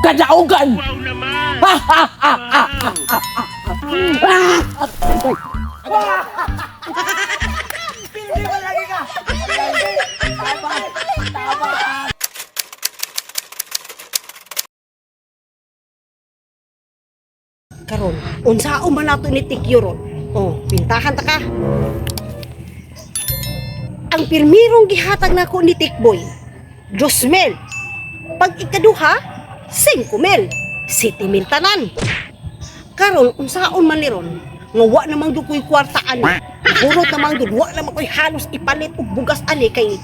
kadaugan. Karon, unsaon man nato ni Tikyo ron? Oh, pintahan ta ka. Ang pirmirong gihatag nako ni Tikboy, 2,000. Pag ikaduha, 5,000. 7,000 tanan. Karon, unsaon man ni ron? Nga wa namang gyud ko'y kwarta ani. Burot namang gyud, wa naman ko'y halos ipalit og bugas ani kay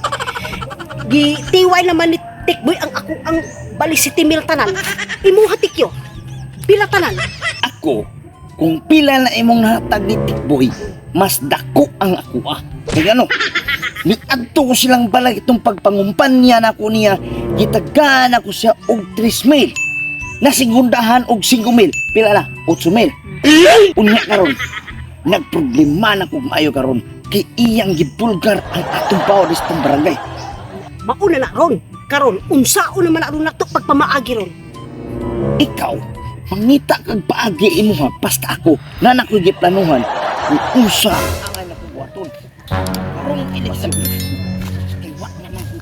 gitiway naman ni Tikboy ang ako ang bali 7,000 tanan. Imuha, Tikyo. Pila tanan? Ako, kung pila na imong nahatag ni Tikboy, mas dako ang ako ah. Kaya ano, niadto ko silang balag itong pagpangumpanya na ako niya, gitagaan ako siya og 3 mil. Nasigundahan og 5 mil. Pila na? 8 mil. Unya karon, nagproblema na kog maayo karon kay iyang gibulgar ang atong bawo sa barangay. Mauna na ron. Karon, unsaon naman na ron nato pagpamaagi ron? Ikaw, mangita kag paagi imuha basta ako na nakoy giplanuhan kung unsa ang nakubuhaton. Karong eleksyon kay wa naman ko.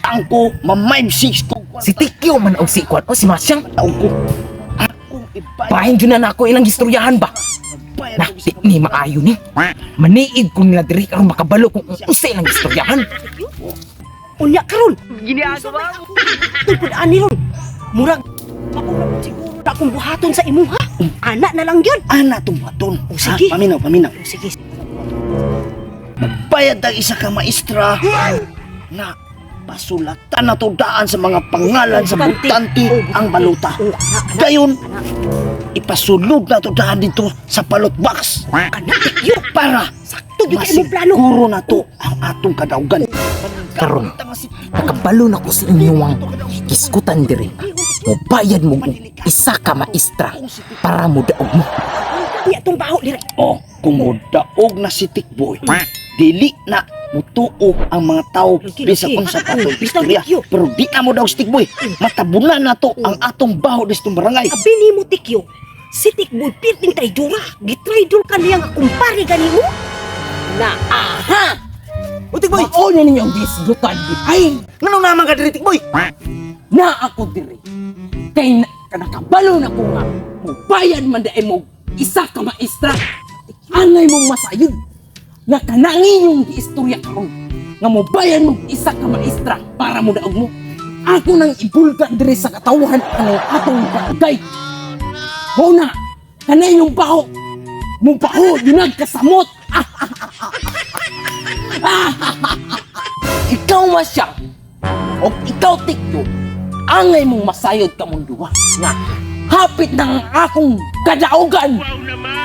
Ang ko ma 6 ko Si Tikyo man og si Kwan o si Masyang. taong ko. Akong ibayad. Bahin jud na nako ilang gistoryahan ba. Magbayad og Nakti ni maayo ni. Maniig ko nila diri aron makabalo kung unsa ilang gistoryahan. Unya karon. Ginagawa mo. Tungkol ani ron. Murag mauna po siguro na akong buhaton sa imuha. Ana na lang yun. Ana tong buhaton. O, sige. Ha, paminaw, paminaw. O, sige. Magbayad ang isa ka maestra na pasulatan na to daan sa mga pangalan sa butante ang baluta. O, ana, ana. Dayon, Ana, ipasulod na to daan dito sa balot box ana, Tikyo. para Sakto gyud kay imong plano. masiguro na to ang atong kadaugan. Karon, nakabalo na ko sa inyong giskutan diri. Mobayad mo og isa ka maestra para mo daog mo. Unya tong baho dire. Oh, kung modaog na si Tikboy, dili na mutuo ang mga tao Lagi, bisag lagi. unsa pa tong Bitaw, istorya. Tikyo. Pero di na mo daw si Tikboy. Matabunan na to ang atong baho dito barangay. Abi nimo, Tikyo. Si Tikboy pirting traidora. Gitraidor ka niya nga kumpare ganimo. Na aha. O Tikboy, Mao na ninyo ang gisgutan. Ay, ngano naman ka diri, Tikboy? Na ako diri. Kay na, nakabalo na ko nga mobayad man daay mo isa ka maestra. Angay mong masayod nga kanangin yung giistorya karon nga mobayad mo isa ka maestra para mo daog mo. Ako nang ibulga diri sa katawhan ang atong barangay. Mao na kanay yung baho mo baho yun kasamot. Ikaw ma siya o ikaw, Tikyo, angay mong masayod ka mong duwa nga hapit na ang akong kadaugan. Wow naman!